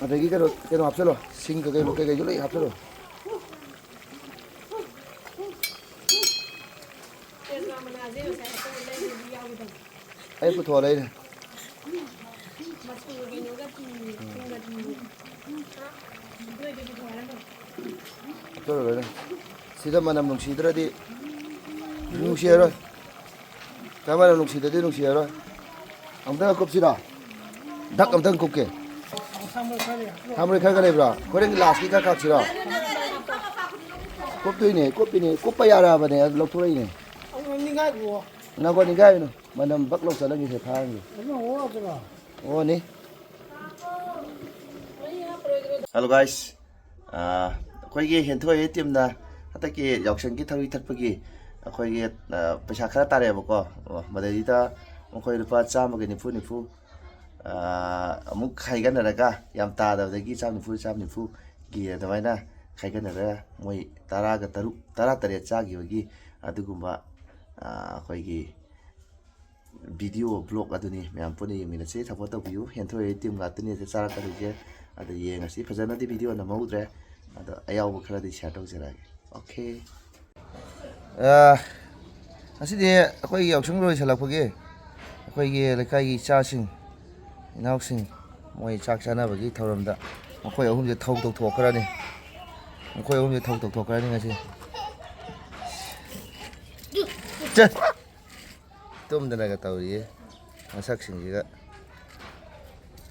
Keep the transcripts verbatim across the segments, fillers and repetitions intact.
ꯑꯗꯒꯤ ꯀꯩꯅꯣ, ꯀꯩꯅꯣ ꯍꯥꯞꯆꯜꯂꯣ, ꯁꯤꯡ ꯀꯩꯀꯩ, ꯀꯩꯀꯩꯁꯨ ꯂꯣꯏ ꯍꯥꯞꯆꯜꯂꯣ꯫ ꯑꯩ ꯄꯨꯊꯣꯛꯑ ꯂꯩꯔꯦ꯫ ꯆꯠꯂꯨꯔꯣꯏꯅꯦ꯫ ꯁꯤꯗ ꯃꯅꯝ ꯅꯨꯡꯁꯤꯗ꯭ꯔꯗꯤ ꯅꯨꯡꯁꯤꯔꯔꯣꯏ꯫ ꯁꯤꯗ ꯃꯅꯝ ꯅꯨꯡꯁꯤꯗ꯭ꯔꯗꯤ ꯅꯨꯡꯁꯤꯔꯔꯣꯏ꯫ ꯑꯝꯇꯪ ꯀꯨꯞꯁꯤꯔꯣ? ꯗꯛ ꯑꯝꯇꯪ ꯀꯨꯞꯀꯦ꯫ ꯁꯥꯃꯔꯣꯏ ꯈꯔ ꯂꯩꯕ꯭ꯔꯣ? ꯍꯣꯔꯦꯟ ꯂꯥꯁꯀꯤ ꯈꯔ ꯈꯥꯛꯁꯤꯔꯣ? ꯀꯨꯞꯇꯣꯏꯅꯦ, ꯀꯨꯞꯄꯤꯅꯦ, ꯀꯨꯞꯄ ꯌꯥꯔꯛꯑꯕꯅꯦ, ꯑꯗꯨ ꯂꯧꯊꯣꯔꯛꯏꯅꯦ꯫ ꯉꯥꯏꯈꯣ, ꯅꯤꯡꯈꯥꯏꯈꯣ꯫ ꯃꯅꯝ ꯕꯛ ꯂꯧ ꯆꯠꯍꯟꯒꯦꯁꯦ, ꯊꯥꯡꯒꯦ꯫ ꯑꯣꯅꯤ꯫ Hello guys, ꯑꯩꯈꯣꯏꯒꯤ ꯍꯦꯟꯊꯣꯏ ꯇꯤꯝꯅ ꯍꯟꯗꯛꯀꯤ ꯌꯥꯎꯁꯪꯒꯤ ꯊꯧꯔꯤ ꯊꯛꯄꯒꯤ ꯑꯩꯈꯣꯏꯒꯤ ꯄꯩꯁꯥ ꯈꯔ ꯇꯥꯔꯛꯑꯦꯕꯀꯣ꯫ ꯃꯗꯩꯗ ꯃꯈꯣꯏ ꯂꯨꯄꯥ ꯆꯥꯝꯃꯒ ꯅꯤꯐꯨ ꯅꯤꯐꯨ ꯑꯃꯨꯛ ꯈꯥꯏꯒꯠꯅꯔꯒ, ꯌꯥꯝ ꯇꯥꯗꯕꯗꯒꯤ ꯆꯥꯝ ꯅꯤꯐꯨ, ꯆꯥꯝ ꯅꯤꯐꯨꯒꯤ ꯑꯗꯨꯃꯥꯏꯅ ꯈꯥꯏꯒꯠꯅꯔꯒ ꯃꯣꯏ ꯇꯔꯥꯒ ꯇꯔꯨꯛ, ꯇꯔꯥ ꯇꯔꯦꯠ ꯆꯥꯈꯤꯕꯒꯤ ꯑꯗꯨꯒꯨꯝꯕ ꯑꯩꯈꯣꯏꯒꯤ video blog ꯑꯗꯨꯅꯤ꯫ ꯃꯌꯥꯝ ꯄꯨꯟꯅ ꯌꯦꯡꯃꯤꯟꯅꯁꯤ, support ꯇꯧꯕꯤꯌꯨ꯫ ꯍꯦꯟꯊꯣꯏ ꯇꯤꯝ ꯉꯥꯛꯇꯅꯤ ꯆꯥꯔꯛꯀꯗꯣꯏꯁꯦ꯫ ꯑꯗ ꯌꯦꯡꯉꯁꯤ꯫ ꯐꯖꯅꯗꯤ video ꯅꯝꯍꯧꯗ꯭ꯔꯦ, ꯑꯗꯣ ꯑꯌꯥꯎꯕ ꯈꯔꯗꯤ share ꯇꯧꯖꯔꯛꯑꯒꯦ꯫ Okay꯫ ꯑꯥ, ꯉꯁꯤꯗꯤ ꯑꯩꯈꯣꯏꯒꯤ ꯌꯥꯎꯁꯪ ꯂꯣꯏꯁꯤꯜꯂꯛꯄꯒꯤ ꯑꯩꯈꯣꯏꯒꯤ ꯂꯩꯀꯥꯏꯒꯤ ꯏꯆꯥꯁꯤꯡ, ꯏꯅꯥꯎꯁꯤꯡ, ꯃꯣꯏ ꯆꯥꯛ ꯆꯥꯅꯕꯒꯤ ꯊꯧꯔꯝꯗ ꯃꯈꯣꯏ ꯑꯍꯨꯝꯁꯦ ꯊꯧ ꯇꯧꯊꯣꯛꯈ꯭ꯔꯅꯤ꯫ ꯃꯈꯣꯏ ꯑꯍꯨꯝꯁꯦ ꯊꯧ ꯇꯧꯊꯣꯛꯈ꯭ꯔꯅꯤ ꯉꯁꯤ꯫ ꯆꯠ! ꯇꯨꯝꯗꯅꯒ ꯇꯧꯔꯤꯌꯦ ꯃꯁꯛꯁꯤꯡꯁꯤꯒ꯫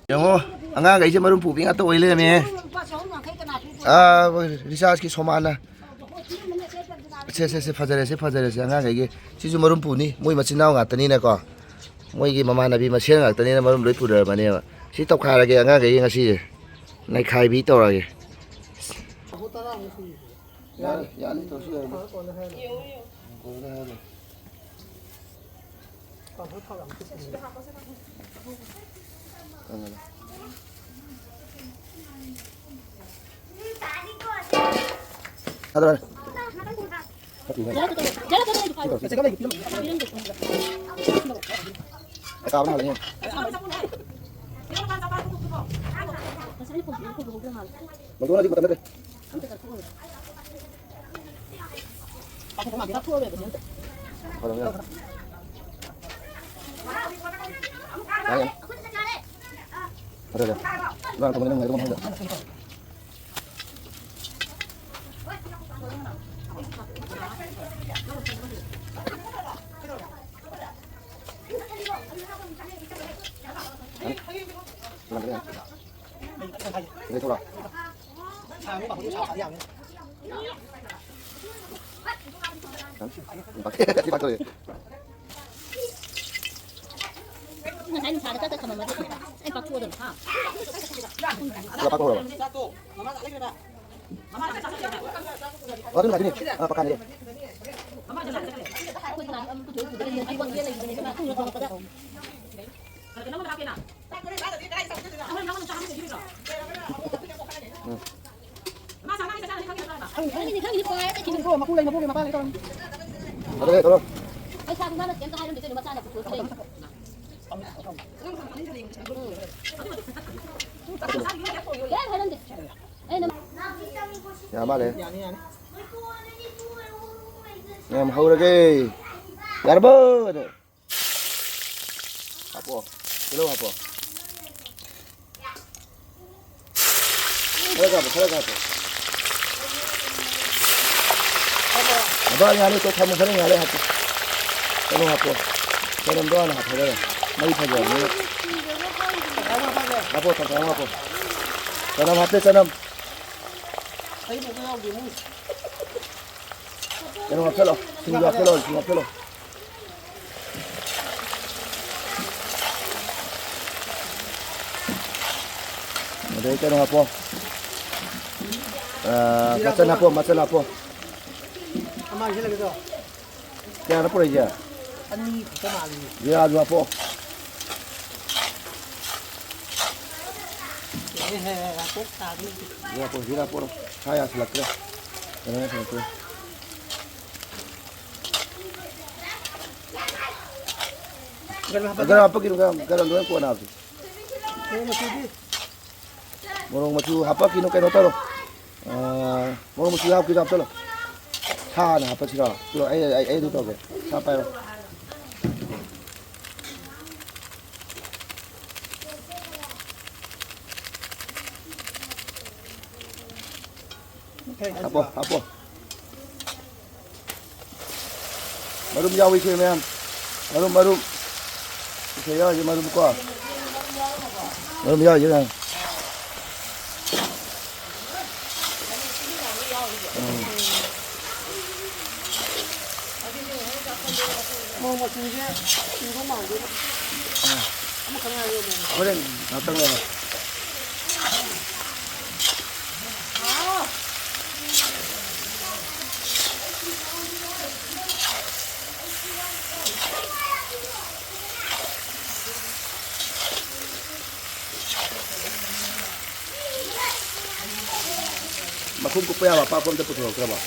ꯌꯦꯡꯉꯣ, ꯑꯉꯥꯡꯈꯩꯁꯦ ꯃꯔꯨꯝ ꯄꯨꯕꯤ ꯉꯥꯛꯇ ꯑꯣꯏ ꯂꯩꯔꯝꯃꯦ꯫ ꯑꯥ, ꯔꯤꯆꯥꯔꯖꯀꯤ ꯁꯣꯃꯥꯅ꯫ ꯁꯦ, ꯁꯦ, ꯁꯦ, ꯐꯖꯔꯦ, ꯁꯦ, ꯐꯖꯔꯦ, ꯁꯦ, ꯑꯉꯥꯡꯈꯩꯒꯤ꯫ ꯁꯤꯁꯨ ꯃꯔꯨꯝ ꯄꯨꯅꯤ, ꯃꯣꯏ ꯃꯆꯤꯟ ꯃꯅꯥꯎ ꯉꯥꯛꯇꯅꯤꯅꯀꯣ꯫ ꯃꯣꯏꯒꯤ ꯃꯃꯥꯟꯅꯕꯤ ꯃꯁꯦꯟ ꯉꯥꯛꯇꯅꯤꯅ ꯃꯔꯨꯝ ꯂꯣꯏ ꯄꯨꯅꯔꯕꯅꯦꯕ꯫ ꯁꯤ ꯇꯧꯈꯥꯏꯔꯒꯦ ꯑꯉꯥꯡꯈꯩꯒꯤ ꯉꯁꯤꯁꯦ꯫ ꯅꯩꯈꯥꯏꯕꯤ ꯇꯧꯔꯒꯦ꯫ ꯌꯥꯅꯤ, ꯌꯥꯅꯤ, ꯇꯧꯁꯨ ꯌꯥꯅꯤ꯫ ꯀꯣꯟꯅ ꯍꯥꯏꯔꯣ꯫ ꯃꯗꯨꯅꯗꯤ ꯃꯇꯝ ꯅꯠꯇꯦ꯫ ꯐꯔꯦ, ꯌꯥꯔꯦ꯫ ꯐꯔꯦ, ꯌꯥꯔꯦ꯫ ꯏꯕꯥꯅꯤ ꯊꯝꯃꯒ ꯅꯪ ꯉꯥꯏꯔꯝꯃꯣ ꯃꯐꯝꯗ꯫ ꯉꯁꯥꯏ ꯅꯨꯡꯁꯥꯗ ꯇꯛ ꯇꯛ ꯊꯝꯃꯝꯃꯗꯤ ꯑꯩ ꯄꯥꯛꯊꯣꯛꯑꯗꯕꯅꯤ꯫ ꯄꯨꯂꯞ ꯄꯥꯛꯊꯣꯛꯈ꯭ꯔꯕ? ꯑꯣ, ꯑꯗꯨꯅ ꯑꯗꯨꯅꯤ꯫ ꯑꯥ, ꯄꯀꯥꯅꯤꯗꯣ꯫ ꯎꯝ꯫ ꯈꯪꯉꯤꯅꯤ, ꯈꯪꯉꯤꯅꯤ, ꯄꯣꯔꯛꯑꯦ, ꯆꯠꯈꯤꯅꯤ꯫ ꯃꯄꯨ ꯂꯩ, ꯃꯄꯨꯒꯤ ꯃꯄꯥ ꯂꯩ ꯇꯧꯔꯝꯅꯤ꯫ ꯑꯗꯨ ꯂꯩ, ꯇꯧꯔꯣ꯫ ꯑꯩ ꯁꯥꯗꯤ ꯃꯥꯅ ꯀꯩꯝꯇ ꯍꯥꯏꯔꯝꯗꯦ, ꯀꯩꯅꯣ ꯃꯆꯥꯅ ꯄꯨꯊꯣꯛꯑ ꯂꯩ꯫ ꯀꯩꯝ ꯍꯥꯏꯔꯝꯗꯦ꯫ ꯑꯩꯅ ꯌꯥ ꯃꯥꯜꯂꯦ꯫ ꯌꯥꯅꯤ, ꯌꯥꯅꯤ꯫ ꯌꯥꯝ ꯍꯧꯔꯒꯦ꯫ ꯌꯥꯔꯕꯣ? ꯑꯗꯣ꯫ ꯍꯥꯞꯄꯣ꯫ ꯇꯤꯜꯍꯧ ꯍꯥꯞꯄꯣ꯫ ꯈꯔ ꯍꯥꯞꯄꯣ, ꯈꯔ ꯍꯥꯞꯄꯣ꯫ ꯑꯗꯣ ꯉꯥꯏꯔꯦ, ꯇꯣ ꯊꯝꯃꯣ, ꯈꯔ ꯉꯥꯏꯔꯦ ꯍꯥꯞꯄꯣ꯫ ꯀꯩꯅꯣ ꯍꯥꯞꯄꯣ꯫ ꯆꯅꯝꯗꯣ ꯍꯥꯟꯅ ꯍꯥꯞꯍꯧꯔꯣ꯫ ꯃꯩ ꯐꯖꯕꯅꯤꯅ꯫ ꯍꯥꯞꯄꯣ, ꯇꯪꯈꯥꯏ ꯑꯃ ꯍꯥꯞꯄꯣ꯫ ꯆꯅꯝ ꯍꯥꯞꯄꯦ, ꯆꯅꯝ꯫ ꯀꯩꯅꯣ ꯍꯥꯞꯆꯜꯂꯣ, ꯁꯤꯡꯗꯣ ꯍꯥꯞꯆꯜꯂꯣ, ꯁꯤꯡ ꯍꯥꯞꯆꯜꯂꯣ꯫ ꯑꯗꯩ ꯀꯩꯅꯣ ꯍꯥꯞꯄꯣ꯫ ꯑꯥ, ꯃꯆꯜ ꯍꯥꯞꯄꯣ, ꯃꯆꯜ ꯍꯥꯞꯄꯣ꯫ ꯑꯃ ꯍꯥꯞꯆꯜꯂꯒꯦꯗꯣ꯫ ꯀꯌꯥꯅꯣ ꯄꯨꯔꯛꯏꯁꯦ? ꯑꯅꯤ ꯈꯛꯇ ꯃꯥꯜꯂꯤ꯫ ꯖꯤꯔꯥꯁꯨ ꯍꯥꯞꯄꯣ꯫ ꯑꯦ, ꯍꯦ, ꯍꯦ, ꯀꯣꯛ ꯇꯥꯕꯤ꯫ ꯖꯤꯔꯥ ꯄꯣꯔꯣ, ꯖꯤꯔꯥ ꯄꯣꯔꯣ꯫ ꯁꯥ ꯌꯥꯁꯤꯜꯂꯛꯇ꯭ꯔꯦ꯫ ꯀꯩꯅꯣ ꯌꯥꯁꯤꯜꯂꯛꯇ꯭ꯔꯦ꯫ ꯒꯔꯝ ꯍꯥꯞꯄꯒꯤ ꯒꯔꯝ ꯂꯣꯏ ꯀꯣꯟꯅ ꯍꯥꯞꯁꯤ꯫ ꯀꯩꯅꯣ ꯃꯆꯨꯗꯤ? ꯃꯣꯔꯣꯛ ꯃꯆꯨ ꯍꯥꯄꯛꯈꯤꯅꯨ, ꯀꯩꯅꯣ ꯇꯧꯔꯣ꯫ ꯑꯥ, ꯃꯣꯔꯣꯛ ꯃꯆꯨ ꯍꯥꯞꯈꯤꯗꯣ ꯍꯥꯞꯆꯜꯂꯣ꯫ ꯁꯥ ꯍꯥꯟꯅ ꯍꯥꯞꯄꯁꯤꯔꯣ? ꯄꯤꯔꯣ, ꯑꯩ, ꯑꯩ, ꯑꯩ ꯑꯗꯨ ꯇꯧꯒꯦ꯫ ꯁꯥ ꯄꯥꯏꯔꯣ꯫ ꯍꯥꯞꯄꯣ, ꯍꯥꯞꯄꯣ꯫ ꯃꯔꯨꯝ ꯌꯥꯎꯏ ꯏꯆꯦ ꯃꯌꯥꯝ꯫ ꯃꯔꯨꯝ, ꯃꯔꯨꯝ꯫ ꯏꯆꯦ ꯌꯥꯎꯔꯤꯁꯦ ꯃꯔꯨꯝ ꯀꯣ꯫ ꯃꯔꯨꯝ ꯌꯥꯎꯔꯤꯁꯦ ꯃꯌꯥꯝ꯫ ꯎꯝ꯫ ꯃꯣꯔꯣꯛ ꯃꯆꯨꯁꯦ ꯆꯤꯡꯕ ꯃꯥꯟꯗꯦꯗ꯫ ꯑꯃꯈꯛ ꯉꯥꯏꯔꯦ ꯃꯣꯔꯣꯛ ꯃꯆꯨ꯫ ꯍꯣꯔꯦꯟ ꯉꯥꯛꯇꯪ ꯂꯩꯔ꯫ ꯃꯈꯨꯝ ꯀꯨꯞꯄ ꯌꯥꯕ ꯑꯄꯥꯛꯄ ꯑꯝꯇ ꯄꯨꯊꯣꯔꯛꯇ꯭ꯔꯕꯣ?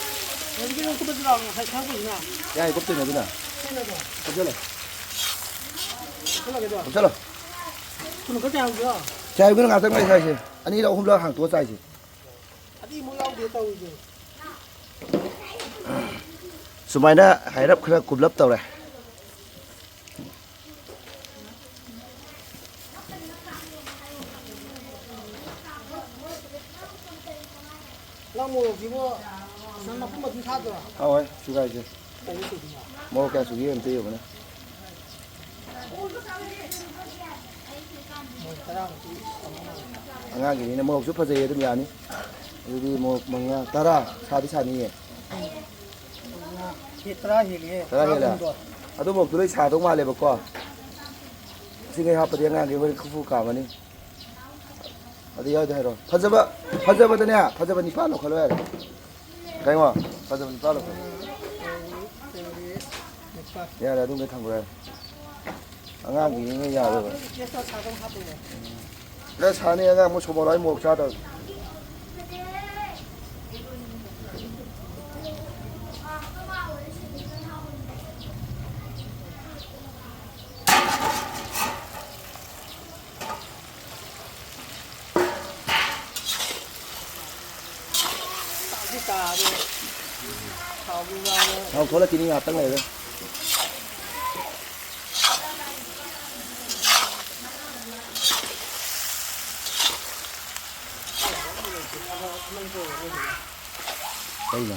ꯍꯧꯖꯤꯛꯀꯤ ꯂꯧꯊꯣꯛꯄꯁꯤꯔꯣ? ꯉꯁꯥꯏ ꯊꯥꯡꯕꯁꯤꯅ? ꯌꯥꯏ, ꯀꯨꯞꯇꯣꯏꯅꯦ ꯑꯗꯨꯅ꯫ ꯀꯩꯅꯣꯗꯣ? ꯀꯨꯞꯁꯜꯂꯣ꯫ ꯀꯨꯞꯁꯜꯂꯒꯦꯗꯣ? ꯀꯨꯞꯁꯜꯂꯣ꯫ ꯊꯨꯝ ꯈꯔ ꯆꯥꯏꯍꯧꯁꯤꯔꯣ? ꯆꯥꯏꯍꯧꯒꯅꯨ, ꯉꯥꯛꯇꯪ ꯂꯩ ꯆꯥꯏꯁꯦ꯫ ꯑꯅꯤꯔꯛ ꯑꯍꯨꯝꯂꯛ ꯍꯥꯡꯇꯣꯛꯑ ꯆꯥꯏꯁꯦ꯫ ꯑꯗꯨꯗꯤ ꯑꯃꯨꯛ ꯌꯥꯎꯗꯦ ꯇꯧꯔꯤꯁꯦ꯫ ꯁꯨꯃꯥꯏꯅ ꯍꯥꯏꯔꯞ ꯈꯔ ꯀꯨꯞꯂꯞ ꯇꯧꯔꯦ꯫ ꯅꯪ ꯃꯣꯔꯣꯛꯁꯤꯕꯨ ꯅꯪ ꯃꯄꯨꯝ ꯃꯄꯨꯝ ꯊꯥꯗꯣꯏꯔꯣ? ꯊꯥꯎ ꯍꯣꯏ, ꯁꯨꯒꯥꯏꯁꯦ꯫ ꯀꯩꯅꯣ ꯇꯧꯗꯣꯏꯅꯣ? ꯃꯣꯔꯣꯛ ꯀꯌꯥ ꯁꯨꯒꯦ ꯑꯝꯇ ꯌꯦꯡꯉꯨꯅꯦ꯫ ꯃꯣꯔꯣꯛ ꯇꯔꯥꯃꯨꯛꯇꯤ ꯐꯪꯉ ꯃꯥꯜꯂꯦ꯫ ꯑꯉꯥꯡꯒꯤꯅꯤꯅ ꯃꯣꯔꯣꯛꯁꯨ ꯐꯖꯩ, ꯑꯗꯨꯝ ꯌꯥꯅꯤ꯫ ꯑꯗꯨꯗꯤ ꯃꯣꯔꯣꯛ ꯃꯉꯥ, ꯇꯔꯥ ꯁꯥꯗꯤ ꯁꯥꯅꯤꯌꯦ꯫ ꯃꯉꯥ, ꯍꯦ, ꯇꯔꯥ ꯍꯦꯜꯂꯦꯍꯦ, ꯇꯔꯥ ꯍꯦꯜꯂꯦ? ꯇꯔꯥꯍꯨꯝꯗꯣꯏ꯫ ꯑꯗꯨ ꯃꯣꯔꯣꯛꯇꯨ ꯂꯣꯏ ꯁꯥꯗꯧ ꯃꯥꯜꯂꯦꯕꯀꯣ꯫ ꯁꯤꯈꯩ ꯍꯥꯞꯄꯗꯤ ꯑꯉꯥꯡꯒꯤ ꯍꯣꯔꯦꯟ ꯈꯨꯐꯨ ꯀꯥꯝꯃꯅꯤ꯫ ꯑꯗꯨ ꯌꯥꯎꯗꯦ ꯍꯥꯏꯔꯣ꯫ ꯐꯖꯕ, ꯐꯖꯕꯗꯅꯦ, ꯐꯖꯕ ꯅꯤꯄꯥꯟ ꯂꯧꯈꯠꯂꯣ ꯌꯥꯔꯦ꯫ ꯀꯩꯅꯣ? ꯐꯖꯕ ꯅꯤꯄꯥꯟ ꯂꯧꯈꯠꯂꯣ꯫ ꯌꯥꯔꯦ, ꯑꯗꯨꯝ ꯊꯝꯈ꯭ꯔꯣ ꯌꯥꯔꯦ꯫ ꯑꯉꯥꯡꯒꯤꯅꯤꯅ ꯌꯥꯔꯣꯏꯕ꯫ ꯇꯦꯁꯇ ꯁꯥꯗꯧ ꯍꯥꯞꯄꯣꯏꯌꯦ꯫ ꯅꯪ ꯁꯥꯅꯤ ꯑꯉꯥꯡ ꯃꯣꯏ ꯁꯣꯃꯣ ꯂꯣꯏ ꯃꯣꯔꯣꯛ ꯆꯥꯗꯕ꯫ ꯊꯥꯎ ꯊꯣꯛꯂꯛꯈꯤꯅꯤ ꯉꯥꯏꯍꯥꯛꯇꯪ ꯂꯩꯔꯒ꯫ ꯀꯩꯅꯣ?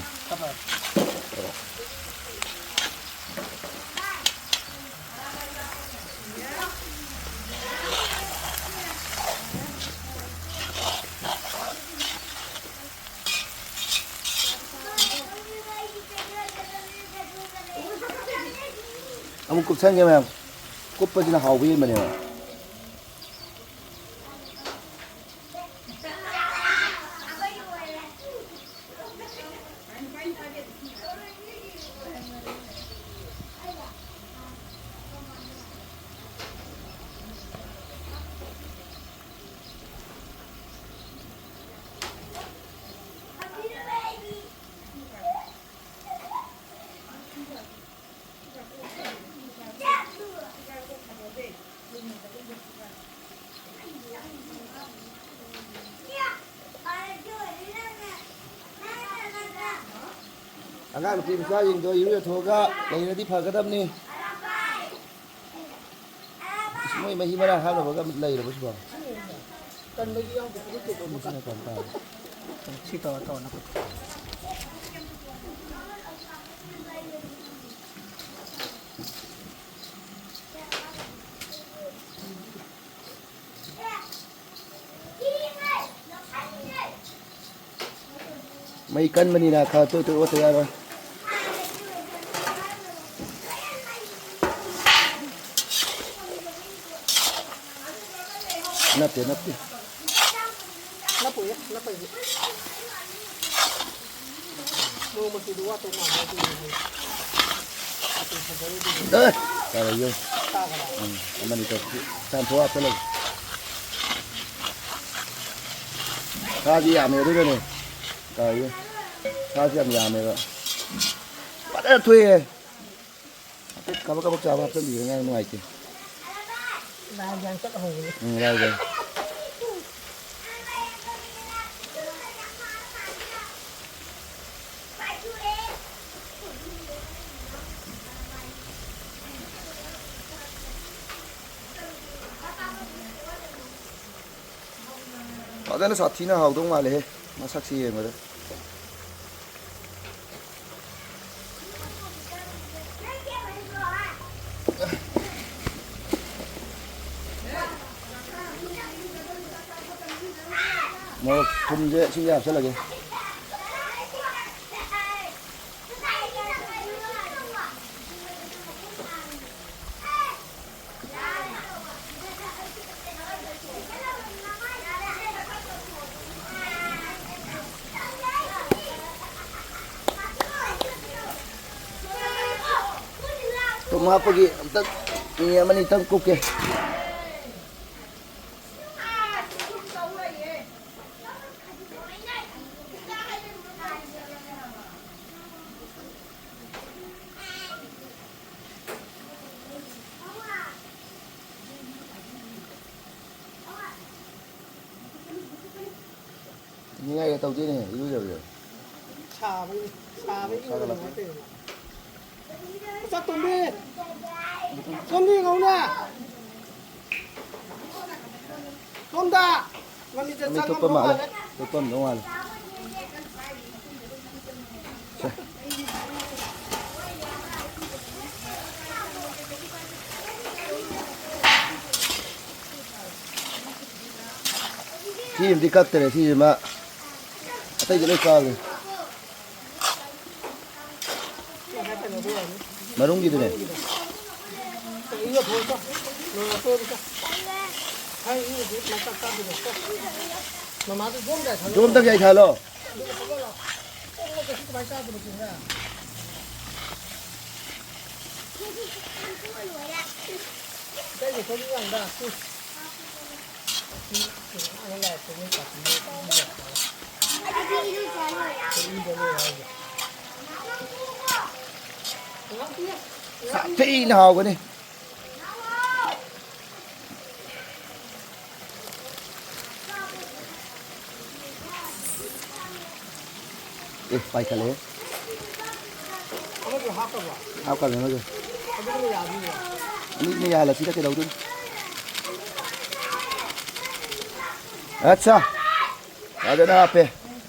ꯑꯃꯨꯛ ꯀꯨꯞꯁꯟꯒꯦ ꯃꯌꯥꯝ꯫ ꯀꯨꯞꯄꯁꯤꯅ ꯍꯥꯎꯕ ꯍꯦꯟꯕꯅꯦꯕ꯫ ꯑꯉꯥꯡ ꯅꯨꯄꯤ ꯃꯆꯥꯁꯤꯡꯗꯣ ꯏꯔꯨꯖꯊꯣꯛꯑꯒ ꯂꯩꯔꯗꯤ ꯐꯒꯗꯕꯅꯤ꯫ ꯏꯁ, ꯃꯣꯏ ꯃꯍꯤ ꯃꯔꯥꯡ ꯍꯥꯞꯅꯕꯒ ꯑꯃ ꯂꯩꯔꯕꯣ ꯁꯤꯕꯣ? ꯀꯟꯕꯒꯤ ꯌꯥꯎꯗꯦ, ꯄꯨꯂꯞ ꯇꯦꯛꯄ ꯑꯃ ꯁꯤꯅ ꯀꯟ ꯇꯥꯔꯦ꯫ ꯁꯤ ꯇꯧꯔ ꯇꯧꯔ ꯅꯞꯄ꯫ ꯃꯩ ꯀꯟꯕꯅꯤꯅ ꯈꯔ ꯇꯣꯏ ꯇꯣꯏ ꯑꯣꯠꯇ ꯌꯥꯔꯣꯏ꯫ ꯅꯠꯇꯦ, ꯅꯠꯇꯦ꯫ ꯅꯞꯄꯣꯏꯌꯦ, ꯅꯞꯄꯩꯗꯤ꯫ ꯅꯣꯡꯃ ꯆꯨꯗ ꯋꯥꯠꯇꯧ ꯃꯥꯟꯕ ꯑꯗꯨꯒꯤꯅꯦ꯫ ꯑꯦ! ꯀꯥꯏꯗꯒꯤ? ꯎꯝ, ꯑꯃꯅꯤ ꯇꯧ-, ꯇꯥꯟꯊꯣꯛ ꯍꯥꯞꯆꯜꯂꯒꯦ꯫ ꯁꯥꯁꯤ ꯌꯥꯝꯃꯦ ꯑꯗꯨꯒꯅꯦ꯫ ꯀꯥꯏꯗꯒꯤ? ꯁꯥꯁꯤ ꯌꯥꯝ ꯌꯥꯝꯃꯦꯕ꯫ ꯐꯖꯅ ꯊꯣꯛꯑꯦ꯫ ꯍꯥꯏꯐꯦꯠ ꯀꯥꯕꯛ ꯀꯥꯕꯛ ꯆꯥꯕ ꯍꯥꯞꯆꯤꯟꯕꯤꯕ ꯑꯉꯥꯡ ꯅꯨꯡꯉꯥꯏꯇꯦ꯫ ꯂꯥꯏ ꯌꯥꯝ ꯆꯠꯍꯧꯕꯅꯦ꯫ ꯎꯝ, ꯂꯥꯏ ꯌꯥꯝ꯫ ꯐꯖꯅ ꯁꯥꯊꯤꯅ ꯍꯥꯎꯗꯧ ꯃꯥꯜꯂꯦꯍꯦ, ꯃꯁꯛꯁꯤ ꯌꯦꯡꯕꯗ꯫ ꯃꯣꯔꯣꯛ ꯊꯨꯝꯁꯦ ꯁꯤꯒꯤ ꯍꯥꯞꯆꯜꯂꯒꯦ꯫ ꯊꯨꯝ ꯍꯥꯞꯄꯒꯤ ꯑꯝꯇꯪ ꯃꯤꯅꯤꯠ ꯑꯃꯅꯤꯇꯪ ꯀꯨꯛꯀꯦ꯫ ꯅꯤꯡꯉꯥꯏꯒ ꯇꯧꯗꯦꯅꯦ, ꯏꯔꯨꯖꯕꯁꯦ꯫ ꯁꯥꯕꯩꯅꯦ, ꯁꯥꯕꯩ ꯏꯪꯕꯗꯣ ꯁꯥꯒꯠꯂꯛꯄ꯫ ꯅꯨꯡꯉꯥꯏꯇꯦꯗꯅ꯫ ꯃꯆꯥ ꯇꯣꯝꯕꯤ! ꯇꯣꯝꯕꯤ ꯉꯧꯅ! ꯇꯣꯝꯗ! ꯃꯃꯤꯠꯁꯦ ꯃꯃꯤꯠ ꯊꯨꯞꯄ ꯆꯪꯉꯝꯗꯧ ꯃꯥꯜꯂꯦ꯫ ꯃꯥꯜꯂꯦ꯫ ꯊꯨꯞꯄꯝꯗꯧ ꯃꯥꯜꯂꯦ꯫ ꯁꯦ꯫ ꯁꯤ ꯑꯃꯗꯤ ꯀꯛꯇꯔꯦ, ꯁꯤꯁꯤꯃ ꯑꯇꯩꯗꯤ ꯂꯣꯏ ꯀꯛꯑꯒꯦ꯫ ꯃꯅꯨꯡꯒꯤꯗꯨꯅꯦ꯫ ꯌꯣꯝꯗꯪ ꯌꯥꯏꯊꯍꯜꯂꯣ꯫ ꯁꯥꯊꯤꯅ ꯍꯥꯎꯒꯅꯤ꯫ ꯑꯦ, ꯄꯥꯏꯈꯠꯂꯦ꯫ ꯑꯃꯁꯨ ꯍꯥꯞꯈ꯭ꯔꯕꯣ? ꯍꯥꯞꯈ꯭ꯔꯕꯅꯦ ꯑꯃꯁꯨ꯫ ꯑꯗꯨꯒ ꯌꯥꯗꯣꯏꯔꯣ? ꯑꯅꯤꯃꯛ ꯌꯥꯍꯜꯂꯁꯤꯗ, ꯀꯩꯗꯧꯗꯣꯏꯅꯣ? ꯑꯠꯁꯥ꯫ ꯐꯖꯅ ꯍꯥꯞꯄꯦ꯫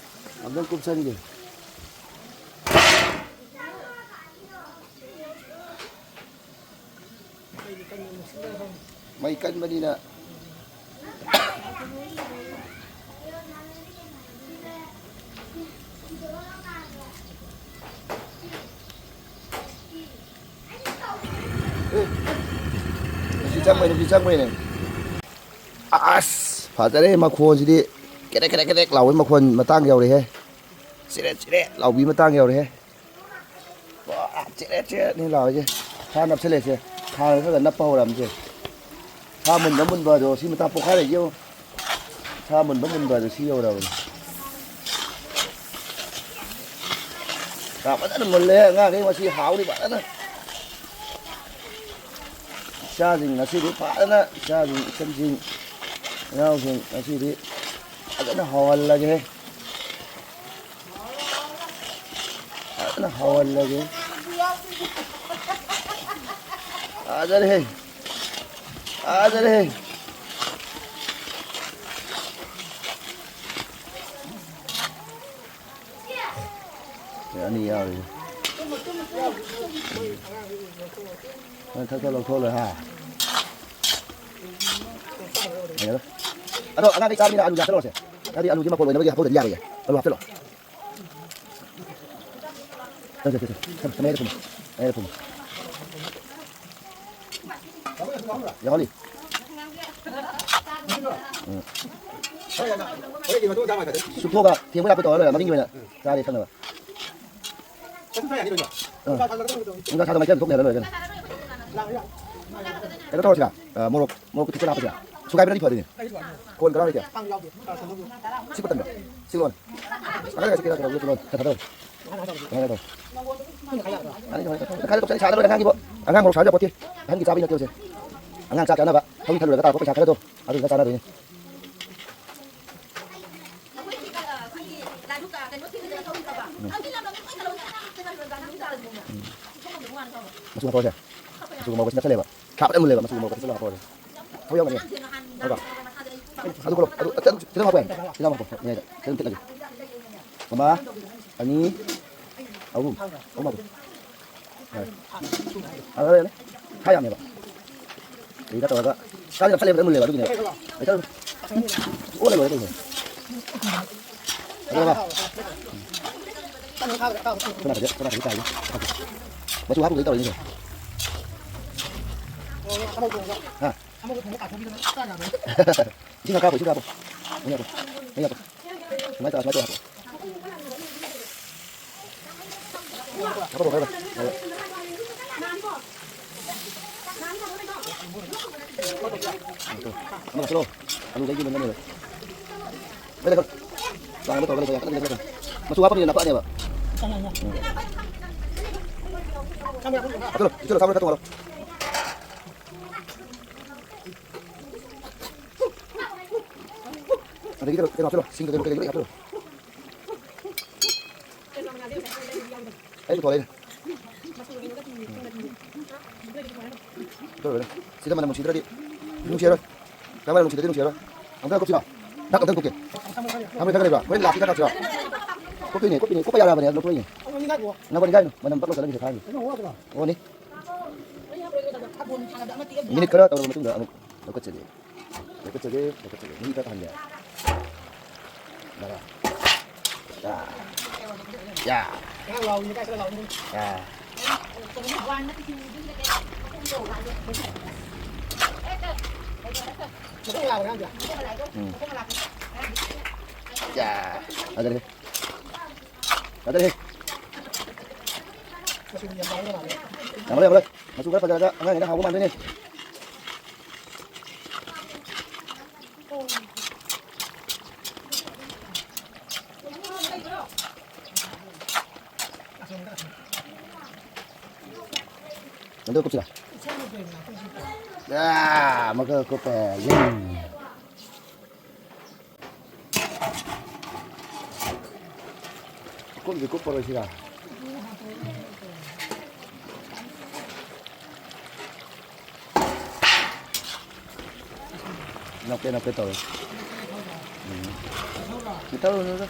ꯑꯝꯇꯪ ꯀꯨꯞꯁꯟꯒꯦ꯫ ꯃꯩ ꯀꯟꯕꯅꯤꯅ꯫ ꯑꯦ, ꯅꯨꯡꯁꯤ ꯆꯪꯕꯩ, ꯅꯨꯡꯁꯤ ꯆꯪꯕꯩꯅꯦ꯫ ꯑꯁ, ꯐꯖꯔꯦ ꯃꯈꯣꯟꯁꯤꯗꯤ꯫ ꯀꯦꯔꯦꯛ, ꯀꯦꯔꯦꯛ, ꯀꯦꯔꯦꯛ ꯂꯥꯎꯕꯒꯤ ꯃꯈꯣꯟ ꯃꯇꯥꯡ ꯌꯧꯔꯦꯍꯦ꯫ ꯆꯦꯔꯦꯠ, ꯆꯦꯔꯦꯠ ꯂꯥꯎꯕꯤ ꯃꯇꯥꯡ ꯌꯧꯔꯦꯍꯦ꯫ ꯋꯥ, ꯆꯦꯔꯦꯠ, ꯆꯦꯔꯦꯠꯅꯤ ꯂꯥꯎꯔꯤꯁꯦ꯫ ꯁꯥ ꯅꯞꯁꯜꯂꯛꯑꯦꯁꯦ꯫ ꯈꯥꯡꯗ ꯈꯔ ꯈꯔ ꯅꯞꯄ ꯍꯧꯔꯛꯑꯕꯅꯤꯁꯦ꯫ ꯁꯥ ꯃꯨꯟꯕ ꯃꯨꯟꯕ ꯑꯗꯣ ꯁꯤ ꯃꯇꯥꯡ ꯄꯣꯛꯈꯥꯏꯔꯛꯏꯁꯦ ꯌꯦꯡꯉꯨ꯫ ꯁꯥ ꯃꯨꯟꯕ ꯃꯨꯟꯕ ꯑꯗꯣ ꯁꯤ ꯌꯧꯔꯕꯅꯤ꯫ ꯁꯥ ꯐꯖꯅ ꯃꯨꯜꯂꯦ꯫ ꯑꯉꯥꯡꯈꯩ ꯉꯁꯤ ꯍꯥꯎꯅꯤ ꯐꯖꯅ꯫ ꯏꯆꯥꯁꯤꯡ ꯉꯁꯤꯗꯤ ꯐꯖꯅ, ꯏꯆꯥꯁꯤꯡ, ꯏꯆꯟꯁꯤꯡ, ꯏꯅꯥꯎꯁꯤꯡ ꯉꯁꯤꯗꯤ ꯐꯖꯅ ꯍꯥꯎꯍꯜꯂꯒꯦ꯫ ꯐꯖꯅ ꯍꯥꯎꯍꯜꯂꯒꯦ꯫ ꯐꯖꯔꯦꯍꯦ꯫ ꯐꯖꯔꯦꯍꯦ꯫ ꯑꯅꯤ ꯌꯥꯎꯔꯤ꯫ ꯅꯪ ꯊꯛ ꯊꯛ ꯂꯧꯊꯣꯛꯑ ꯂꯣꯏ ꯍꯥ? ꯌꯥꯔꯦ꯫ ꯑꯗꯣ ꯑꯉꯥꯡꯈꯩ ꯆꯥꯕꯅꯤꯅ ꯑꯂꯨ ꯌꯥꯁꯜꯂꯛꯑꯣꯁꯦ꯫ ꯍꯥꯏꯗꯤ ꯑꯂꯨꯁꯦ ꯃꯄꯣꯠ ꯑꯣꯏꯅꯕꯒꯤ ꯍꯥꯞꯍꯧꯗ꯭ꯔꯗꯤ ꯌꯥꯔꯣꯏꯌꯦ꯫ ꯑꯂꯨ ꯍꯥꯞꯆꯜꯂꯣ꯫ ꯁꯦ, ꯁꯦ, ꯁꯦ, ꯁꯦ꯫ ꯊꯝꯃꯦ, ꯊꯝꯃꯦ, ꯊꯝꯃꯦ꯫ ꯊꯝꯃꯦ, ꯊꯝꯃꯦ꯫ ꯌꯥꯎꯍꯜꯂꯤ꯫ ꯎꯝ꯫ ꯆꯨꯞꯊꯣꯛꯑꯒ ꯊꯦꯡꯕ ꯂꯥꯛꯄ ꯇꯧꯔ ꯂꯣꯏꯔꯦ, ꯃꯃꯤꯡꯒꯤ ꯑꯣꯏꯅ ꯆꯥꯔꯦ ꯈꯪꯅꯕ꯫ ꯑꯥ꯫ ꯅꯨꯡꯁꯥ ꯁꯥꯗ ꯃꯩꯈꯦꯠ ꯑꯗꯨꯝ ꯊꯣꯛꯅ ꯌꯥꯜꯂ ꯂꯣꯏꯔꯦ ꯀꯩꯅꯣ꯫ ꯀꯩꯅꯣ ꯇꯧꯔꯁꯤꯔꯥ? ꯑꯥ, ꯃꯣꯔꯣꯛ, ꯃꯣꯔꯣꯛꯀꯤ ꯊꯨꯝꯆꯜ ꯍꯥꯞꯄꯁꯤꯔꯥ? ꯁꯨꯒꯥꯏꯕꯅꯗꯤ ꯐꯗꯣꯏꯅꯦ꯫ ꯀꯣꯟ ꯀꯔꯥꯏ ꯂꯩꯒꯦ? ꯁꯤ ꯄꯠꯇꯟꯗꯣ꯫ ꯁꯤ ꯂꯣꯟ꯫ ꯑꯉꯥꯡ ꯁꯤ ꯀꯩꯅꯣ, ꯀꯩꯅꯣ, ꯂꯣꯟ꯫ ꯈꯔ ꯊꯥꯗꯧ꯫ ꯀꯃꯥꯏꯅ ꯇꯧ? ꯑꯅꯤ ꯊꯣꯛꯑꯦ, ꯇꯧ꯫ ꯁꯥꯗ ꯂꯣꯏꯔꯦ ꯑꯉꯥꯡꯒꯤꯕꯣ꯫ ꯑꯉꯥꯡ ꯃꯣꯔꯣꯛ ꯁꯥꯕ ꯌꯥꯄꯣꯠꯇꯦ꯫ ꯑꯍꯟꯒꯤ ꯆꯥꯕꯩ ꯅꯠꯇꯦ ꯁꯦ꯫ ꯑꯉꯥꯡ ꯆꯥꯛ ꯆꯥꯅꯕ ꯊꯧꯔꯤ ꯊꯜꯂꯨꯔꯒ ꯇꯥꯔꯛꯄ ꯄꯩꯁꯥ ꯈꯔꯗꯣ ꯑꯗꯨꯗꯨꯒ ꯆꯥꯅꯗꯣꯏꯅꯦ꯫ ꯃꯆꯨ ꯍꯥꯞꯄꯛꯑꯣꯁꯦ꯫ ꯃꯆꯨ ꯉꯧꯕꯁꯤ ꯅꯛꯁꯜꯂꯦꯕ꯫ ꯁꯥꯕꯗ ꯃꯨꯜꯂꯦꯕ, ꯃꯆꯨ ꯉꯧꯕ ꯈꯛꯇ ꯍꯥꯞꯄꯛꯑꯣꯁꯦ꯫ ꯊꯧ ꯌꯥꯎꯒꯅꯤ꯫ ꯍꯥꯏꯕ? ꯑꯗꯨ ꯈꯣꯠꯂꯣ꯫ ꯑꯗꯨ, ꯑꯗꯨ, ꯑꯗꯨ ꯈꯤꯇꯪ ꯍꯥꯞꯄꯣ ꯌꯥꯏꯅꯦ꯫ ꯈꯤꯇꯪ ꯍꯥꯞꯄꯣ꯫ ꯌꯥꯏꯗ꯫ ꯈꯤꯇꯪ ꯊꯤꯠꯂꯒꯦ꯫ ꯑꯃ, ꯑꯅꯤ, ꯑꯍꯨꯝ꯫ ꯑꯍꯨꯝ ꯍꯥꯞꯄꯣ꯫ ꯌꯥꯔꯦ꯫ ꯑꯗꯨ ꯌꯥꯔꯦ꯫ ꯈꯥ ꯌꯥꯝꯃꯦꯕ꯫ ꯁꯤꯗ ꯇꯧꯔꯒ ꯆꯥꯛꯁꯦ ꯌꯥꯝ ꯆꯠꯂꯦꯕ ꯃꯨꯜꯂꯦꯕ ꯑꯗꯨꯒꯤꯅꯦ꯫ ꯂꯩꯇ꯭ꯔꯣ? ꯑꯣꯜꯂ ꯂꯣꯏꯔꯦ ꯀꯩꯅꯣ꯫ ꯑꯗꯨꯒ ꯁꯣꯝ ꯅꯥꯀꯟꯗ, ꯁꯣꯝ ꯅꯥꯀꯟꯗ ꯇꯥꯏꯅꯦ꯫ ꯃꯆꯨ ꯍꯥꯞꯄꯨꯕꯗꯩ ꯇꯧꯔꯤꯅꯦ꯫ ꯍꯥ? ꯏꯁꯤꯡ ꯈꯔ ꯍꯥꯞꯄꯣ, ꯏꯁꯤꯡ ꯈꯔ ꯍꯥꯞꯄꯣ꯫ ꯃꯍꯤ ꯍꯥꯞꯄꯣ꯫ ꯃꯍꯤ ꯍꯥꯞꯄꯣ꯫ ꯁꯨꯃꯥꯏꯅ ꯇꯧꯔ, ꯁꯨꯃꯥꯏꯅ ꯇꯧꯔ ꯍꯥꯞꯄꯣ꯫ ꯍꯥꯞꯄꯣ, ꯍꯥꯞꯄꯣ, ꯍꯥꯞꯄꯣ꯫ ꯑꯃ ꯍꯥꯞꯆꯤꯜꯂꯣ꯫ ꯑꯂꯨ ꯂꯩꯈꯤꯕ ꯅꯪꯅꯦꯕ꯫ ꯂꯩ, ꯂꯩ, ꯂꯩ꯫ ꯆꯥꯡꯗꯣ ꯇꯧꯔꯒ ꯂꯩꯕ ꯌꯥꯝ ꯀꯟꯅ ꯂꯩꯕ ꯅꯠꯇꯦ꯫ ꯃꯆꯨ ꯍꯥꯞꯄꯅꯤꯅ ꯅꯄꯛꯑꯅꯦꯕ꯫ ꯎꯝ꯫ ꯍꯥꯞꯆꯤꯜꯂꯣ, ꯍꯥꯞꯆꯤꯜꯂꯣ, ꯆꯥꯕ ꯈꯔ ꯇꯣꯡꯍꯜꯂꯣ꯫ ꯑꯗꯒꯤ ꯀꯩꯅꯣ, ꯀꯩꯅꯣ ꯍꯥꯞꯆꯤꯜꯂꯣ, ꯁꯤꯡꯒ ꯀꯩꯅꯣ ꯀꯩꯀꯩ ꯂꯣꯏ ꯍꯥꯞꯆꯤꯜꯂꯣ꯫ ꯑꯩ ꯄꯨꯊꯣꯔꯛꯏꯅꯦ꯫ ꯂꯣꯏꯔꯦ, ꯂꯣꯏꯔꯦ꯫ ꯁꯤꯗ ꯃꯅꯝ ꯅꯨꯡꯁꯤꯗ꯭ꯔꯗꯤ ꯅꯨꯡꯁꯤꯔꯣꯏ꯫ ꯅꯪ ꯃꯅꯝ ꯅꯨꯡꯁꯤꯗ꯭ꯔꯗꯤ ꯅꯨꯡꯁꯤꯔꯣꯏ꯫ ꯑꯝꯇ ꯀꯨꯞꯁꯤꯔꯣ? ꯗꯛ ꯑꯝꯇꯪ ꯀꯨꯞꯀꯦ꯫ ꯊꯝꯃꯣꯏ ꯈꯔ ꯂꯩꯕ꯭ꯔꯥ? ꯍꯣꯔꯦꯟ ꯂꯥꯛꯀꯦ ꯈꯔ ꯀꯥꯞꯁꯤꯔꯣ? ꯀꯨꯞꯄꯤꯅꯦ, ꯀꯨꯞꯄꯤꯅꯦ꯫ ꯀꯨꯞꯄ ꯌꯥꯔꯕꯅꯦ, ꯑꯗꯨ ꯂꯧꯊꯣꯛꯏꯅꯦ꯫ ꯉꯥꯏꯈꯣ, ꯉꯥꯏꯈꯣ꯫ ꯃꯤꯅꯤꯠ ꯈꯔ ꯇꯧꯔꯕ ꯃꯇꯨꯡꯗ ꯑꯃꯨꯛ ꯂꯧꯈꯠꯆꯒꯦ꯫ ꯂꯧꯈꯠꯆꯒꯦ, ꯂꯧꯈꯠꯆꯒꯦ꯫ ꯃꯍꯤ ꯈꯔ ꯀꯪꯍꯟꯒꯦ꯫ ꯌꯥꯔꯦ꯫ ꯌꯥ꯫ ꯌꯥ꯫ ꯌꯥ꯫ ꯎꯝ꯫ ꯌꯥ꯫ ꯐꯖꯔꯦ꯫ ꯐꯖꯔꯦ꯫ ꯌꯥꯝꯃꯜꯂꯦ, ꯌꯥꯝꯃꯜꯂꯦ꯫ ꯃꯆꯨ ꯈꯔ ꯐꯖꯔꯒ ꯑꯉꯥꯡꯈꯩꯅ ꯍꯥꯎꯕ ꯃꯥꯟꯗꯣꯏꯅꯦ꯫ ꯑꯗꯨ ꯀꯨꯞꯁꯤꯔꯥ? ꯌꯥ, ꯑꯃꯨꯛꯀ ꯀꯨꯞꯄꯦ꯫ ꯌꯦꯡ꯫ ꯀꯨꯞꯁꯤ ꯀꯨꯞꯄꯔꯣꯏꯁꯤꯔꯥ? ꯅꯞꯀꯦ ꯅꯞꯀꯦ ꯇꯧꯔꯦ꯫ ꯎꯝ꯫ ꯃꯨꯊꯠꯂꯨꯅꯨꯗ꯫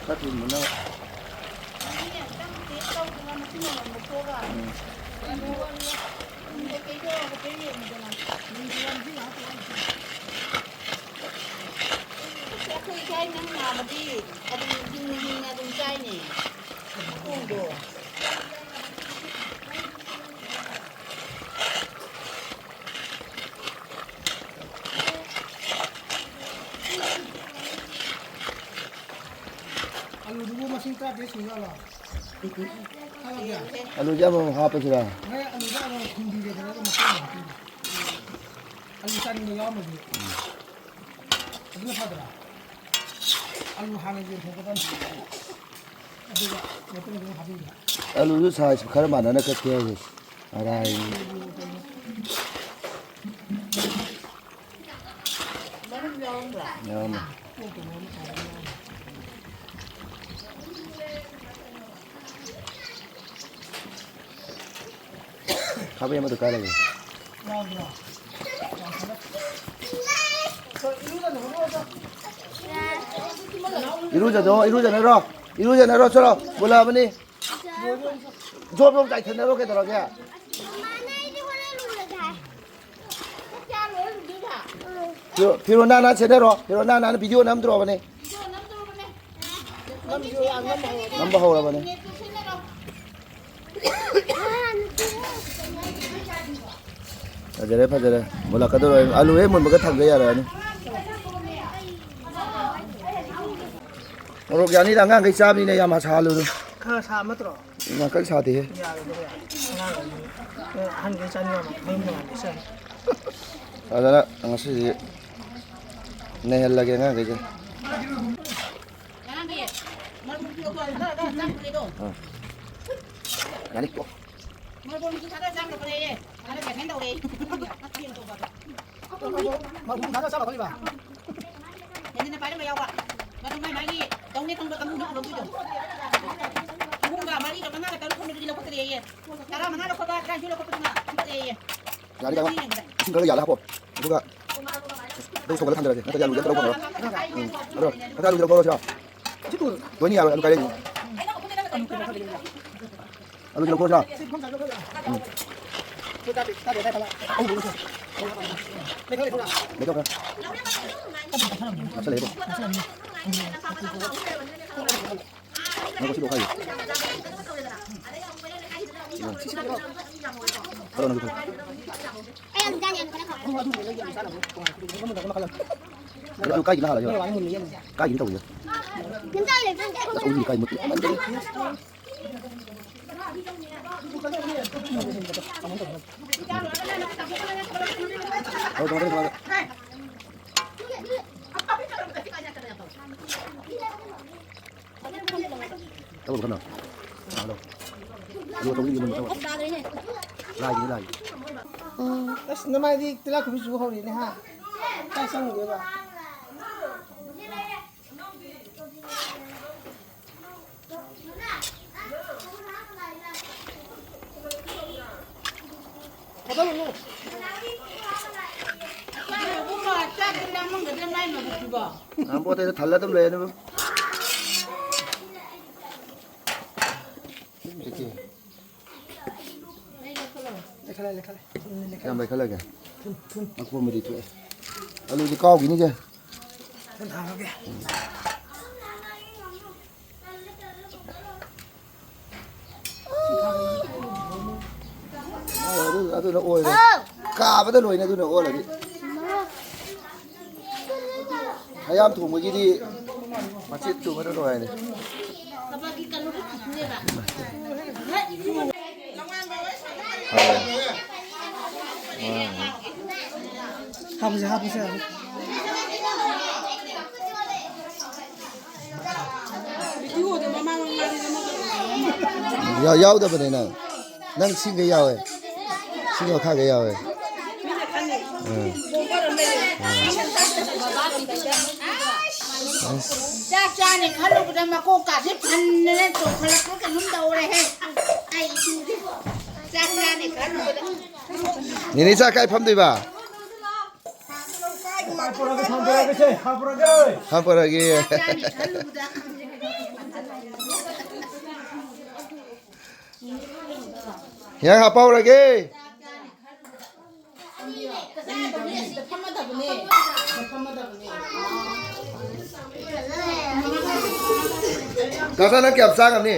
ꯈꯔ ꯊꯨꯅ ꯃꯨꯟꯅꯕ꯫ ꯎꯝ꯫ ꯑꯩꯈꯣꯏ ꯏꯆꯥ ꯅꯪ ꯅꯥꯕꯗꯤ ꯑꯗꯨꯝ ꯍꯤꯡꯅ ꯍꯤꯡꯅ ꯑꯗꯨꯝ ꯆꯥꯏꯅꯦ꯫ ꯃꯈꯣꯡꯗꯣ꯫ ꯑꯂꯨꯗꯨꯕꯨ ꯃꯁꯤꯡ ꯇꯔꯥꯇꯔꯦꯠ ꯁꯨꯖꯥꯠꯂꯣ? ꯍꯥꯞꯄꯒꯦ? ꯑꯂꯨꯁꯦ ꯑꯃꯃꯝ ꯍꯥꯞꯄꯁꯤꯔꯥ? ꯍꯣꯔꯦꯟ ꯑꯂꯨꯗ ꯑꯃꯨꯛ ꯊꯣꯡꯕꯤꯒꯦ, ꯐꯖꯅ ꯃꯈꯣꯡ ꯑꯃꯨꯛ ꯍꯥꯞꯄꯤꯒꯦ꯫ ꯑꯂꯨ ꯆꯥꯅꯤꯡꯕ ꯌꯥꯎꯔꯝꯃꯗꯤ꯫ ꯑꯗꯨꯅ ꯐꯗ꯭ꯔꯥ? ꯑꯂꯨ ꯍꯥꯟꯅ ꯌꯦꯟꯊꯣꯛꯀꯗꯕꯅꯤ꯫ ꯑꯗꯨꯒ ꯃꯇꯨꯡꯗ ꯑꯃꯨꯛ ꯍꯥꯞꯄꯤꯕ꯫ ꯑꯂꯨꯗꯨ size ꯈꯔ ꯃꯥꯟꯅꯅ ꯀꯛꯀꯦ ꯍꯥꯏꯁꯦ꯫ ꯑꯔꯥꯏ꯫ ꯃꯔꯨꯝ ꯌꯥꯎꯔꯝꯕ꯭ꯔꯥ? ꯌꯥꯎꯔꯝꯃꯦ꯫ ꯈꯥꯕꯩ ꯑꯃꯗꯣ ꯀꯥꯏ ꯂꯩꯒꯦ? ꯏꯔꯨꯖꯗꯣ, ꯏꯔꯨꯖꯅꯔꯣ, ꯏꯔꯨꯖꯅꯔꯣ, ꯆꯠꯂꯣ, ꯃꯨꯜꯂꯛꯑꯕꯅꯤ꯫ ꯖꯣꯕ ꯖꯣꯕ ꯆꯥꯏꯊꯅꯔꯣ, ꯀꯩꯗꯧꯔꯒꯦ? ꯐꯤꯔꯣ-, ꯐꯤꯔꯣꯟ ꯅꯥꯟ ꯅꯥꯟ ꯁꯦꯠꯅꯔꯣ꯫ ꯐꯤꯔꯣꯟ ꯅꯥꯟ ꯅꯥꯟ ꯚꯤꯗꯤꯑꯣ ꯅꯝꯗ꯭ꯔꯣꯕꯅꯦ꯫ ꯅꯝꯕ ꯍꯧꯔꯕꯅꯦ꯫ ꯐꯖꯔꯦ, ꯐꯖꯔꯦ꯫ ꯃꯨꯜꯂꯛꯀꯗꯧꯔꯦ꯫ ꯑꯂꯨ ꯍꯦꯛ ꯃꯨꯟꯕꯒ ꯊꯥꯡꯗ ꯌꯥꯔꯛꯑꯅꯤ꯫ ꯃꯣꯔꯣꯛ ꯌꯥꯅꯤꯗ, ꯑꯉꯥꯡꯈꯩ ꯆꯥꯕꯅꯤꯅ ꯌꯥꯝ ꯁꯥꯍꯜꯂꯨꯅꯨ꯫ ꯈꯔ ꯁꯥ ꯅꯠꯇ꯭ꯔꯣ? ꯌꯥꯝ ꯀꯟꯅ ꯁꯥꯗꯦꯍꯦ꯫ ꯌꯥꯔꯣꯏꯗꯕ ꯌꯥꯔꯣꯏ꯫ ꯑꯉꯥꯡꯈꯩ, ꯑꯍꯟꯈꯩ ꯆꯥꯅꯤꯡꯉꯝꯃꯣꯏ꯫ ꯃꯌꯨꯝꯗ ꯉꯥꯏꯕ ꯆꯠꯂꯅꯤ꯫ ꯑꯗꯨꯅ ꯉꯁꯤꯗꯤ ꯅꯩꯍꯜꯂꯒꯦ ꯑꯉꯥꯡꯈꯩꯁꯦ꯫ ꯉꯔꯥꯡꯒꯤ ꯃꯔꯨ ꯄꯤꯔꯛꯄ ꯈꯔ ꯈꯔ ꯆꯥꯛ ꯄꯨꯔꯦꯗꯣ꯫ ꯑꯥ꯫ ꯌꯥꯅꯤ, ꯇꯣꯛ꯫ ꯃꯔꯨ ꯄꯤꯔꯛꯄ ꯈꯔ ꯆꯥꯛ ꯄꯨꯔꯛꯄꯅꯦꯌꯦ꯫ ꯈꯔ ꯀꯦꯟꯁꯦꯟ ꯇꯧꯔꯦ꯫ ꯃꯔꯨ ꯊꯥꯗ ꯆꯥꯕ ꯈꯜꯂꯤꯕ? ꯌꯦꯡꯗꯅ ꯄꯥꯏꯔꯝꯕ ꯌꯥꯎꯕ꯫ ꯃꯗꯨ ꯃꯥꯏ ꯃꯥꯒꯤ ꯇꯧꯅꯦ ꯈꯪꯕ ꯀꯥꯡꯕꯨꯅ ꯄꯨꯔꯛꯇꯣꯏꯗꯣ꯫ ꯑꯍꯨꯝꯒ ꯃꯔꯤꯒ ꯃꯉꯥꯒ ꯇꯔꯨꯛ ꯈꯟꯕꯗꯨꯗꯤ ꯂꯧꯈꯠꯇ꯭ꯔꯦꯌꯦ꯫ ꯇꯔꯥ ꯃꯉꯥ ꯂꯧꯈꯠꯄ, ꯇꯔꯥꯅꯤꯊꯣꯏ ꯂꯧꯈꯠꯄꯗꯨꯅ ꯍꯦꯟꯒꯠꯂꯦꯌꯦ꯫ ꯌꯥꯔꯦ, ꯌꯥꯔꯦ꯫ ꯏꯁꯤꯡ ꯈꯔ ꯌꯥꯜꯂ ꯍꯥꯞꯄꯣ꯫ ꯑꯗꯨꯒ ꯑꯗꯨ ꯁꯧꯒꯠꯂ ꯊꯝꯖꯔꯒꯦ꯫ ꯅꯠꯇ꯭ꯔꯗꯤ ꯑꯂꯨꯁꯦ ꯑꯝꯇ ꯂꯧꯕ ꯉꯝꯃꯔꯣꯏ꯫ ꯎꯝ꯫ ꯑꯗꯣ, ꯅꯠꯇ꯭ꯔꯗꯤ ꯑꯂꯨꯁꯦ ꯂꯧꯊꯣꯛꯑꯁꯤꯔꯣ? ꯂꯣꯏꯅ ꯌꯥꯔꯣꯏ, ꯑꯂꯨ ꯀꯥꯏ ꯂꯩꯅꯤ? ꯑꯂꯨꯁꯦ ꯂꯧꯊꯣꯛꯑꯁꯤꯔꯣ? ꯎꯝ꯫ ꯂꯩꯊꯣꯛꯈ꯭ꯔꯦ꯫ ꯅꯛꯁꯜꯂꯛꯑꯦꯕꯣ꯫ ꯉꯥꯏꯈꯣ, ꯁꯤꯗꯣ ꯈꯥꯏꯌꯨ꯫ ꯈꯔ ꯅꯪꯁꯨ ꯈꯔ꯫ ꯑꯗꯨ ꯀꯥꯏꯒꯤꯅꯣ ꯍꯥꯟꯅ ꯌꯦꯡꯉꯣ꯫ ꯀꯥꯏꯒꯤꯅꯣ ꯇꯧꯕꯁꯦ꯫ ꯑꯁ, ꯑꯩꯗꯤ ꯀꯥꯏ ꯃꯨꯠ-, ꯇꯧꯔꯣ, ꯇꯧꯔꯣ, ꯇꯧꯔꯣ, ꯇꯧꯔꯣ꯫ ꯇꯧꯔꯣ, ꯀꯟꯅ꯫ ꯇꯧꯔꯣ꯫ ꯑꯗꯨꯒ ꯇꯧꯔꯣ, ꯌꯦꯡꯉꯣ, ꯇꯧꯔꯣ꯫ ꯂꯥꯏꯒꯤꯅꯤ, ꯂꯥꯏꯒꯤ꯫ ꯑꯁ, ꯅꯃꯥꯏꯗꯤ ꯇꯤꯜꯂꯥ ꯈꯨꯝꯕꯤ ꯆꯨ ꯍꯧꯔꯦꯅꯦ, ꯍꯥ? ꯀꯥꯏ ꯆꯪꯉꯨꯒꯦꯕ? ꯅꯝꯕꯣꯠꯇꯦꯗ, ꯊꯜꯂ ꯑꯗꯨꯝ ꯂꯩ ꯑꯗꯨꯝ꯫ ꯂꯩꯈꯠꯂꯦ, ꯂꯩꯈꯠꯂꯦ꯫ ꯀꯌꯥꯝ ꯂꯩꯈꯠꯂꯒꯦ? ꯃꯀꯨ ꯑꯃꯗꯤ ꯊꯣꯛꯑꯦ꯫ ꯑꯂꯨꯗꯤ ꯀꯥꯎꯈꯤꯅꯤꯁꯦ꯫ ꯑꯗꯨ-, ꯑꯗꯨꯅ ꯑꯣꯏꯔꯦ꯫ ꯀꯥꯕꯗ ꯂꯣꯏꯅ ꯑꯗꯨꯅ ꯑꯣꯜꯂꯗꯤ꯫ ꯃꯌꯥꯝ ꯊꯣꯡꯕꯒꯤꯗꯤ ꯃꯆꯦꯠ ꯊꯣꯡꯕꯅ ꯅꯨꯡꯉꯥꯏꯔꯦ꯫ ꯍꯥꯞꯄꯁꯦ, ꯍꯥꯞꯄꯁꯦ, ꯍꯥꯞꯄꯁꯦ꯫ ꯌꯥ-, ꯌꯥꯎꯗꯕꯅꯦ ꯅꯪ꯫ ꯅꯪ ꯁꯤꯡꯒꯩ ꯌꯥꯎꯋꯦ꯫ ꯁꯤꯡꯒꯩ ꯃꯈꯥꯒꯩ ꯌꯥꯎꯋꯦ꯫ ꯎꯝ꯫ ꯎꯝ꯫ ꯑꯁ꯫ ꯆꯥꯛ ꯆꯥꯅꯤ ꯈꯜꯂꯨꯕꯗ ꯃꯀꯣꯛꯀꯥꯁꯦ ꯐꯟꯗꯅ ꯆꯣꯡꯈꯠꯂꯛꯄ ꯀꯩꯅꯣꯝ ꯇꯧꯔꯦꯍꯦ꯫ ꯑꯩ ꯏꯁꯤꯡꯁꯦ ꯆꯥꯛ ꯆꯥꯅꯤ ꯈꯜꯂꯨꯕꯗ꯫ ꯅꯦꯅꯦ, ꯆꯥꯛ ꯀꯥꯏ ꯐꯝꯗꯣꯏꯕ? ꯄꯨꯔꯛꯑꯒꯦ, ꯊꯥꯡ ꯄꯨꯔꯛꯑꯒꯦ ꯁꯦ, ꯊꯥꯡ ꯄꯨꯔꯛꯑꯒꯦ꯫ ꯊꯥꯡ ꯄꯨꯔꯛꯑꯒꯦ꯫ ꯍꯤꯟꯖꯥꯡ ꯍꯥꯞꯄ ꯍꯧꯔꯒꯦ꯫ ꯀꯀꯥ, ꯅꯪ ꯀꯌꯥꯝ ꯆꯥ ꯉꯝꯅꯤ?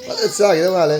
ꯐꯖꯅ ꯆꯥꯈꯤꯗꯧ ꯃꯥꯜꯂꯦ꯫